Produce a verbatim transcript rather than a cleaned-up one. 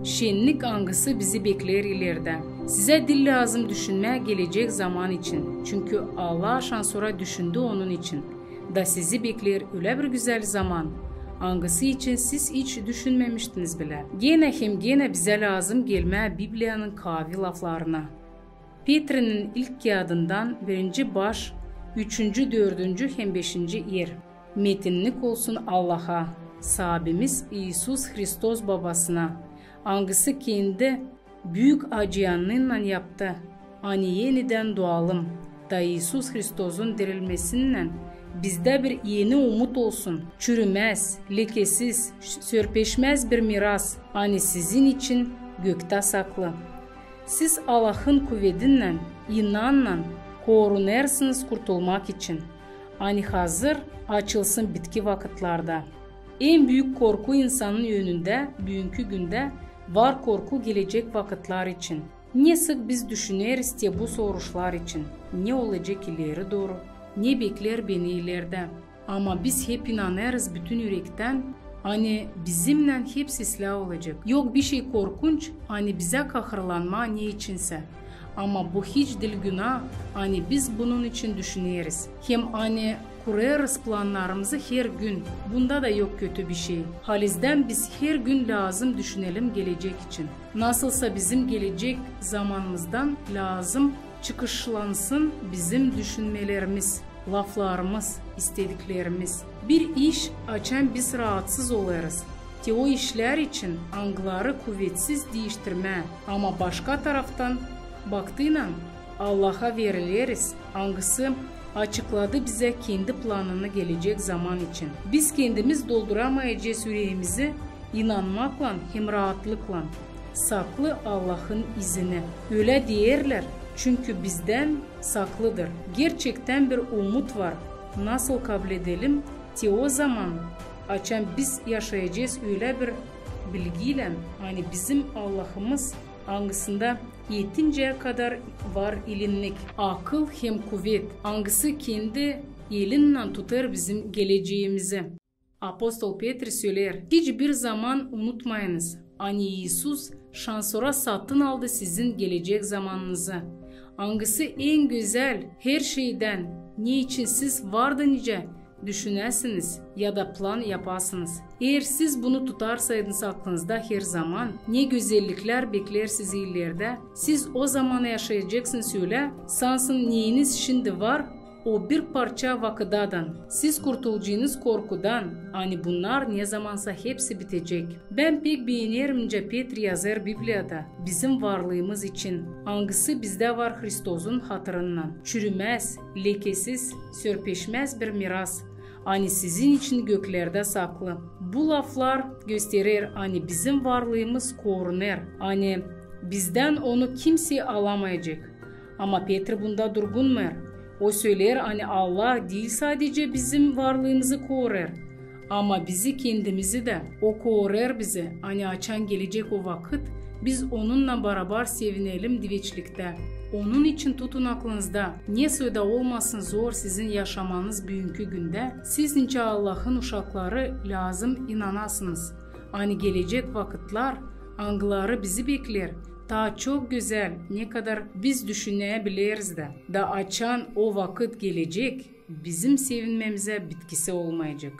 şennik, angısı bizi bekleer ileridä. Sizä diil lääzım düşünmää gelecek zaman için, çünkü Allah şansora düşündü onun için. Da sizi bekleer ölä bir gözäl zaman, angısı için siz hiç düşünmemiştiniz bilä. Genä hem genä bizä lääzım gelmää Bibliyanın kaavi laflarına. Petrinin ilk kiyadından birinci baş, üçüncü, dördüncü hem beşinci er. Metinnik olsun Allaha, Saabimiz İisus Hristos Babasına, angısı kendi büük acıyanınnan yaptı, ani enidän dualım, da İisus Hristosun dirilmesinnän bizdä bir eni umut olsun, çürümäz, lekesiz, sörpeşmäz bir miras, ani sizin için göktä saklı. Siz Allahın kuvedinnän, inannan korunêrsınız kurtulmak için, ani hazır açılsın bitki vakıtlarda. En büük korku insanın önündä büünkü gündä var, korku gelecek vakıtlar için. Ne sık biz düşüneriz te bu soruşlar için: ne olacek ileri dooru, ne bekleer beni ilerdä? Ama biz hep inanêrız bütün ürektän, ani bizimnän hepsi islää olacek. Yok bişey korkunç, ani bizä kahırlanmaa ne içinsä. Ama bu hiç diil günaa, ani biz bunun için düşüneriz. Hem ani kurêrız plannarımızı her gün. Bunda da yok kötü bişey. Halizdän biz her gün lääzım düşünelim gelecek için. Nasılsa bizim gelecek zamanımızdan lääzım çıkışlansın bizim düşünmelerimiz, laflarımız, istediklerimiz. Bir iş, açan biz raatsız olêrız, te o işlär için, angıları kuvetsiz diiştirmää. Ama başka taraftan baktıynan, Allaha verileriz, angısı açıkladı bizä kendi planını gelecek zaman için. Biz kendimiz dolduramayacez üreemizi inanmaklan hem raatlıklan. Saklı Allahın izini. Ölä deerlär, çünkü bizdän saklıdır. Gerçektän bir umut var. Nasıl kabledelim te o zaman, açan biz yaşayacez ölä bir bilgiylän, ani bizim Allahımız, angısında etinceyä kadar var ilinnik, akıl hem kuvet, angısı kendi elinnän tutêr bizim geleceemizi. Apostol Petri söleer: hiçbir zaman unutmayınız, ani İisus şansora satın aldı sizin gelecek zamanınızı, angısı en gözäl her şeydän, ne için siz vardıncä düşünäsiniz ya da plan yapasınız. Eer siz bunu tutarsaydınız aklınızda her zaman, ne gözelliklär bekleer sizi ilerdä, siz o zaman yaşayacaksınız ölä, sansın neeniz şindi var, o bir parça vakıdadan. Siz kurtulacınız korkudan, ani bunnar nezamansa hepsi bitecek. Bän pek beenerim, nicä Petri yazêr Bibliyada bizim varlıımız için, angısı bizdä var Hristosun hatırınnan. Çürümäz, lekesiz, sörpeşmäz bir miras, ani sizin için göklerdä saklı. Bu laflar gösterer, ani bizim varlıımız korunêr, ani bizdän onu kimsey alamayacek. Ama Petri bunda durgunmêêr. O söleer, ani Allah diil sadecä bizim varlıımızı korêr, ama bizi kendimizi dä. O korêr bizi, ani açan gelecek o vakıt, biz Onunnan barabar sevinelim diveçliktä. Onun için tutun aklınızda, ne soy da olmasın zor sizin yaşamanız büünkü gündä, siz nicä Allahın uşakları lääzım inanasınız, ani gelecek vakıtlar, angıları bizi bekleer, taa çok gözäl, ne kadar biz düşünäbileriz dä. Da açan o vakıt gelecek, bizim sevinmemizä bitkisi olmayacek.